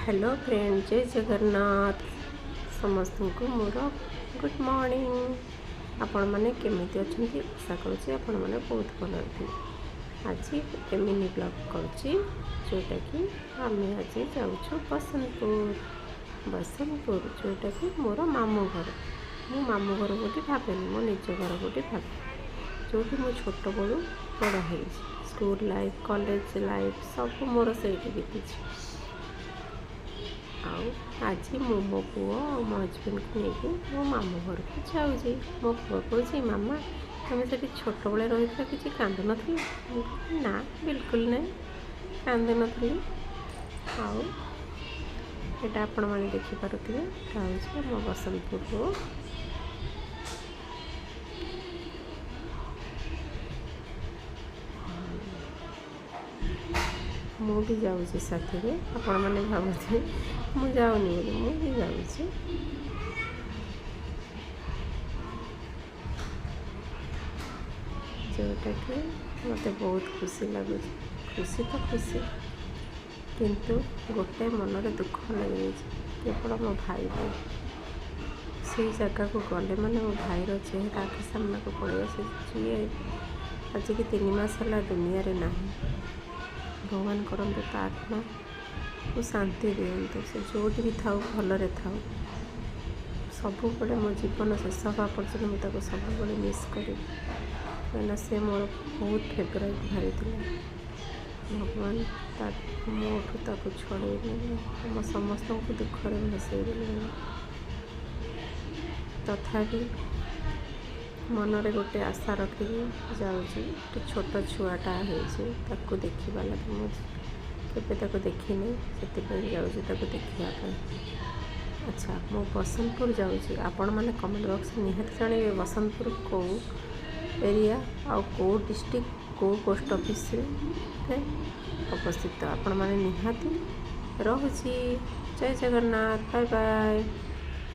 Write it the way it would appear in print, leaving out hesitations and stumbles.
Hello friend, ଜୟ ଜଗନ୍ନାଥ। ସମସ୍ତଙ୍କୁ ମୋର good morning. ଆପଣମାନେ କେମିତି ଅଛନ୍ତି? ଆଶା କରୁଛି ଆପଣମାନେ ବହୁତ ଭଲରେ ଥିବେ। ଆଜି ଗୋଟେ ମିନି ବ୍ଲଗ୍ କରୁଛି, ଯେଉଁଟାକି ଆମେ ଆଜି ଯାଉଛୁ ବସନ୍ତପୁର। ବସନ୍ତପୁର ଯେଉଁଟାକି ମୋର ମାମୁଁ ଘର। ମୁଁ ମାମୁଁ ଘର ବୋଲି ଭାବେନି, ମୋ ନିଜ ଘର ବୋଲି ଭାବେ, ଯେଉଁଠି ମୁଁ ଛୋଟବେଳୁ ବଡ଼ ହେଇଛି। ସ୍କୁଲ ଲାଇଫ୍, କଲେଜ ଲାଇଫ୍ ସବୁ ମୋର ସେଇଠି ବିତିଛି। ଆଉ ଆଜି ମୁଁ ମୋ ପୁଅ ଆଉ ମୋ ହଜବେଣ୍ଡକୁ ନେଇକି ମୋ ମାମୁଁ ଘରକୁ ଯାଉଛି। ମୋ ପୁଅ କହୁଛି, ମାମା, ତମେ ସେଠି ଛୋଟବେଳେ ରହିଥିଲ, କିଛି କାନ୍ଦୁନଥିଲ? ମୁଁ କହିଲି, ନା, ବିଲକୁଲ ନାହିଁ, କାନ୍ଦୁନଥିଲି। ଆଉ ଏଇଟା ଆପଣମାନେ ଦେଖିପାରୁଥିବେ, ଏଇଟା ହେଉଛି ଆମ ବସନ୍ତପୁର ରୋଡ଼। ମୁଁ ବି ଯାଉଛି ସାଥିରେ। ଆପଣମାନେ ଭାବୁଥିବେ ମୁଁ ଯାଉନି ବୋଲି, ମୁଁ ବି ଯାଉଛି। ଯେଉଁଟାକି ମୋତେ ବହୁତ ଖୁସି ଲାଗୁଛି। ଖୁସି ତ ଖୁସି, କିନ୍ତୁ ଗୋଟେ ମନରେ ଦୁଃଖ ଲାଗିଯାଇଛି କେବଳ ମୋ ଭାଇ ପାଇଁ। ସେଇ ଜାଗାକୁ ଗଲେ ମାନେ ମୋ ଭାଇର ଚେହେରା ଆଖି ସାମ୍ନାକୁ ପଳେଇ ଆସେ, ଯିଏ ଆଜିକି 3 ମାସ ହେଲା ଦୁନିଆରେ ନାହିଁ। ଭଗବାନ କରନ୍ତୁ ତା ଆତ୍ମାକୁ ଶାନ୍ତି ଦିଅନ୍ତୁ, ସେ ଯେଉଁଠି ବି ଥାଉ ଭଲରେ ଥାଉ। ସବୁବେଳେ ମୋ ଜୀବନ ଶେଷ ହେବା ପର୍ଯ୍ୟନ୍ତ ମୁଁ ତାକୁ ସବୁବେଳେ ମିସ୍ କରିବି, କାହିଁକିନା ସେ ମୋର ବହୁତ ଫେଭରାଇଟ୍ ଭାଇ ଥିଲା। ଭଗବାନ ତା ମୋଠୁ ତାକୁ ଛଡ଼େଇ ନେଲେ, ଆମ ସମସ୍ତଙ୍କୁ ଦୁଃଖରେ ଭସେଇ ଦେଲେ। ତଥାପି ମନରେ ଗୋଟେ ଆଶା ରଖିକି ଯାଉଛି। ଗୋଟେ ଛୋଟ ଛୁଆଟା ହେଇଛି, ତାକୁ ଦେଖିବା ଲାଗି। ମୁଁ କେବେ ତାକୁ ଦେଖିନି, ସେଥିପାଇଁ ଯାଉଛି ତାକୁ ଦେଖିବା ପାଇଁ। ଆଚ୍ଛା, ମୁଁ ବସନ୍ତପୁର ଯାଉଛି। ଆପଣମାନେ କମେଣ୍ଟ ବକ୍ସରେ ନିହାତି ଜଣାଇବେ ବସନ୍ତପୁର କେଉଁ ଏରିଆ ଆଉ କେଉଁ ଡିଷ୍ଟ୍ରିକ୍ଟ, କେଉଁ ପୋଷ୍ଟ ଅଫିସରେ ଅବସ୍ଥିତ। ଆପଣମାନେ ନିହାତି। ରହୁଛି, ଜୟ ଜଗନ୍ନାଥ, ବାଏ ବାଏ।